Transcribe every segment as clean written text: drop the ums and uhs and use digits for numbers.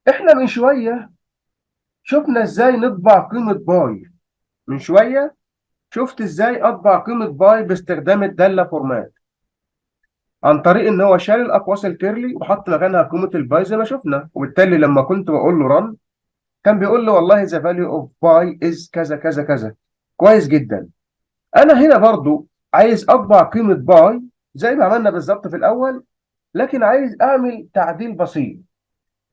احنا من شوية شفنا ازاي نطبع قيمة pi. من شوية شفت ازاي اطبع قيمة pi باستخدام الدالة format، عن طريق ان هو شال الاقواس ال curly وحط مكانها قيمة ال pi زي ما شفنا. وبالتالي لما كنت بقول له run كان بيقول له والله the value of pi is كذا كذا كذا. كويس جدا. انا هنا برضو عايز اطبع قيمة pi زي ما عملنا بالظبط في الاول، لكن عايز اعمل تعديل بسيط،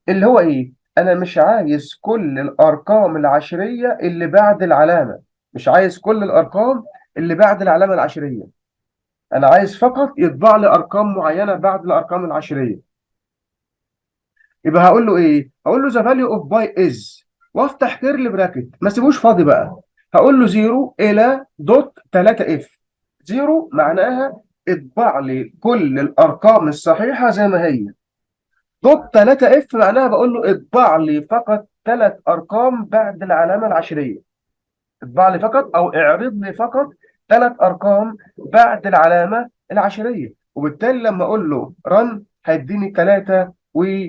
اللي هو ايه؟ انا مش عايز كل الارقام العشريه اللي بعد العلامه، مش عايز كل الارقام اللي بعد العلامة العشريه، انا عايز فقط يطبع لي ارقام معينة بعد الارقام العشريه. يبقى هقول له ايه؟ هقول له the value of pi is، وافتح curly bracket، ما سيبوش فاضي بقى. هقول له 0 الى dot 3 f. 0 معناها اطبع لي كل الارقام الصحيحة زي ما هي. dot 3 f معناها بقول له اطبع لي فقط ثلاث ارقام بعد العلامة العشريه. اطبع لي فقط او اعرض لي فقط ثلاث ارقام بعد العلامة العشريه. وبالتالي لما اقول له run هيديني 3 و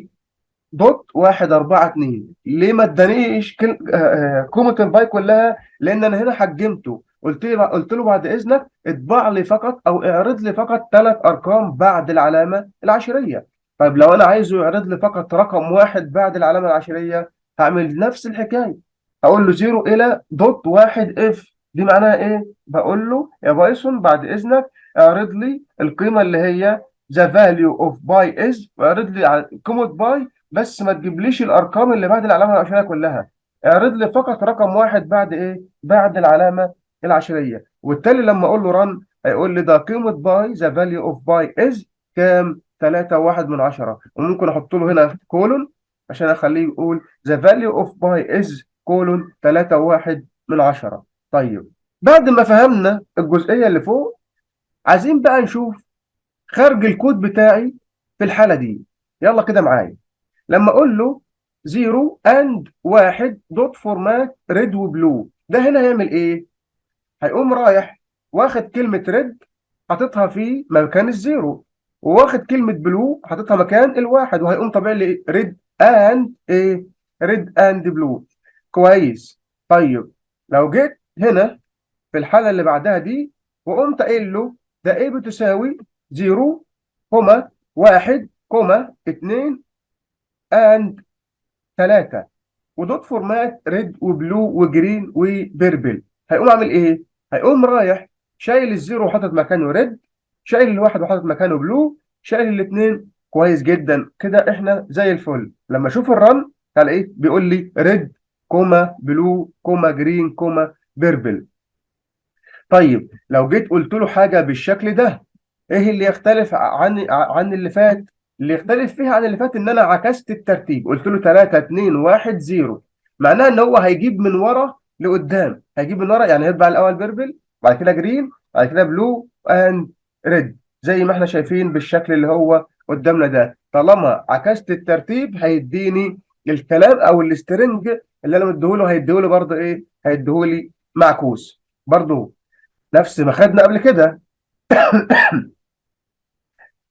dot 1 4 2. ليه ما ادانيش قيمة ال pi كلها؟ لان انا هنا حجمته، قلت له بعد اذنك اطبع لي فقط او اعرض لي فقط ثلاث ارقام بعد العلامة العشريه. طيب لو انا عايزه يعرض لي فقط رقم واحد بعد العلامة العشريه، هعمل نفس الحكايه، هقول له 0 الى dot 1 f. دي معناها ايه؟ بقول له يا Python بعد اذنك اعرض لي القيمة اللي هي the value of pi is، واعرض لي قيمة pi، بس ما تجيبليش الارقام اللي بعد العلامة العشريه كلها، اعرض لي فقط رقم واحد بعد ايه؟ بعد العلامة العشريه. وبالتالي لما اقول له run هيقول لي ده قيمة pi، the value of pi is كام؟ 3 1 من 10. وممكن احط له هنا colon عشان اخليه يقول the value of pi is colon 3 1 من 10. طيب، بعد ما فهمنا الجزئية اللي فوق، عايزين بقى نشوف خارج الكود بتاعي في الحالة دي. يلا كده معايا، لما اقول له 0 and 1 dot format red و blue، ده هنا هيعمل ايه؟ هيقوم رايح واخد كلمة red حاططها في مكان ال zero، وواخد كلمة blue حاططها مكان الواحد، وهيقوم طابع لي red and ايه؟ red and blue. كويس. طيب لو جيت هنا في الحالة اللي بعدها دي وقمت قايل له ده a بتساوي 0 comma 1 comma 2 and 3 و dot format red و blue و green و purple، هيقوم عامل ايه؟ هيقوم رايح شايل ال zero وحاطط مكانه red، شايل الواحد وحاطط مكانه blue، شايل الاثنين. كويس جدا، كده احنا زي الفل. لما اشوف ال run ايه؟ بيقول لي red comma blue comma green comma purple. طيب لو جيت قلت له حاجة بالشكل ده، ايه اللي يختلف عن اللي فات؟ اللي يختلف فيها عن اللي فات ان انا عكست الترتيب، قلت له 3 2 1 0، معناها ان هو هيجيب من ورا لقدام. هيجيب من ورا يعني هيطبع الاول purple، بعد كده green، بعد كده blue and red، زي ما احنا شايفين بالشكل اللي هو قدامنا ده. طالما عكست الترتيب هيديني الكلام او ال string اللي انا مديهوله، هيديهولي برضه ايه؟ هيديهولي معكوس برضه، نفس ما خدنا قبل كده.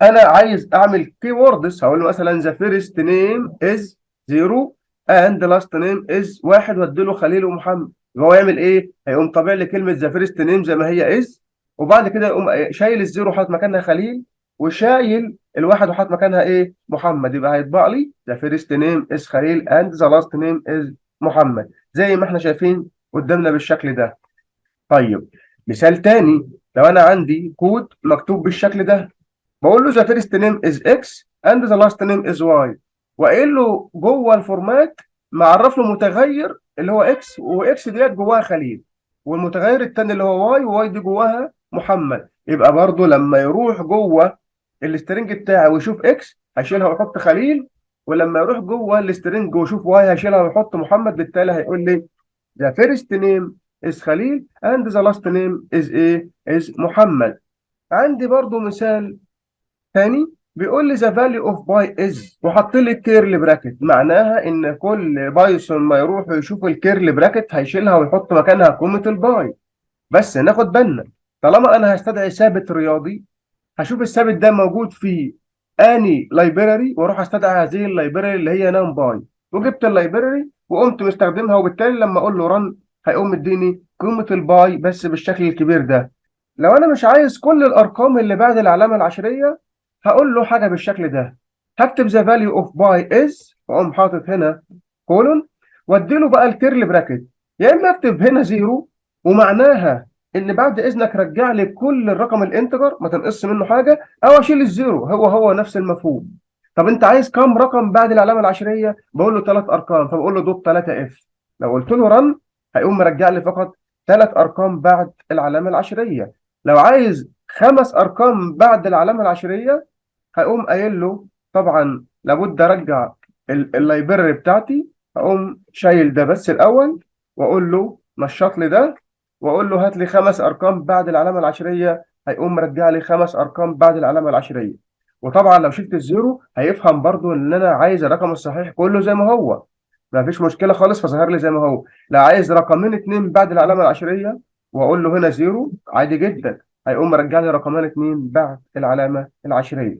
انا عايز اعمل keywords، هقول له مثلا the first name is 0 and last name is 1، وادي له خليل ومحمد. يبقى هو يعمل ايه؟ هيقوم طابع لي كلمة the first name زي ما هي is، وبعد كده يقوم شايل ال zero وحاطط مكانها خليل، وشايل الواحد وحاطط مكانها ايه؟ محمد. يبقى هيطبع لي the first name is خليل and the last name is محمد، زي ما احنا شايفين قدامنا بالشكل ده. طيب، مثال تاني، لو انا عندي كود مكتوب بالشكل ده، بقول له the first name is x and the last name is y، وقايل له جوه ال format معرف له متغير اللي هو x، و x ديت جواها خليل، والمتغير التاني اللي هو y، و y دي جواها محمد. يبقى برضه لما يروح جوه ال string بتاعه ويشوف x هيشيلها ويحط خليل، ولما يروح جوه ال string ويشوف y هيشيلها ويحط محمد. بالتالي هيقول لي the first name is خليل and the last name is ايه؟ is محمد. عندي برضو مثال تاني، بيقول لي the value of pi is، وحط لي curly bracket، معناها ان كل Python ما يروح يشوف ال curly bracket هيشيلها ويحط مكانها قيمة ال pi. بس ناخد بالنا، طالما انا هستدعي ثابت رياضي هشوف الثابت ده موجود في اني library واروح استدعي هذه ال library اللي هي NumPy. وجبت ال library وقمت مستخدمها، وبالتالي لما اقول له run هيقوم مديني قيمة ال pi بس بالشكل الكبير ده. لو انا مش عايز كل الارقام اللي بعد العلامة العشريه هقول له حاجة بالشكل ده، هكتب the value of pi is واقوم حاطط هنا colon واديله بقى ال curly bracket، يا اما اكتب هنا zero ومعناها ان بعد اذنك رجع لي كل الرقم ال integer ما تنقصش منه حاجه، او اشيل ال zero، هو هو نفس المفهوم. طب انت عايز كام رقم بعد العلامة العشريه؟ بقول له ثلاث ارقام، فبقول له dot 3 f. لو قلت له run هيقوم مرجع لي فقط ثلاث ارقام بعد العلامة العشريه. لو عايز خمس ارقام بعد العلامة العشريه هقوم قايل له طبعا لابد ارجع ال library بتاعتي، هقوم شايل ده بس الاول واقول له نشط لي ده، واقول له هات لي خمس ارقام بعد العلامة العشريه، هيقوم مرجع لي خمس ارقام بعد العلامة العشريه. وطبعا لو شلت ال zero هيفهم برضو ان انا عايز الرقم الصحيح كله زي ما هو، ما فيش مشكلة خالص، فظهر لي زي ما هو. لا عايز رقمين اتنين بعد العلامة العشريه واقول له هنا zero عادي جدا، هيقوم مرجع لي رقمين اتنين بعد العلامة العشريه.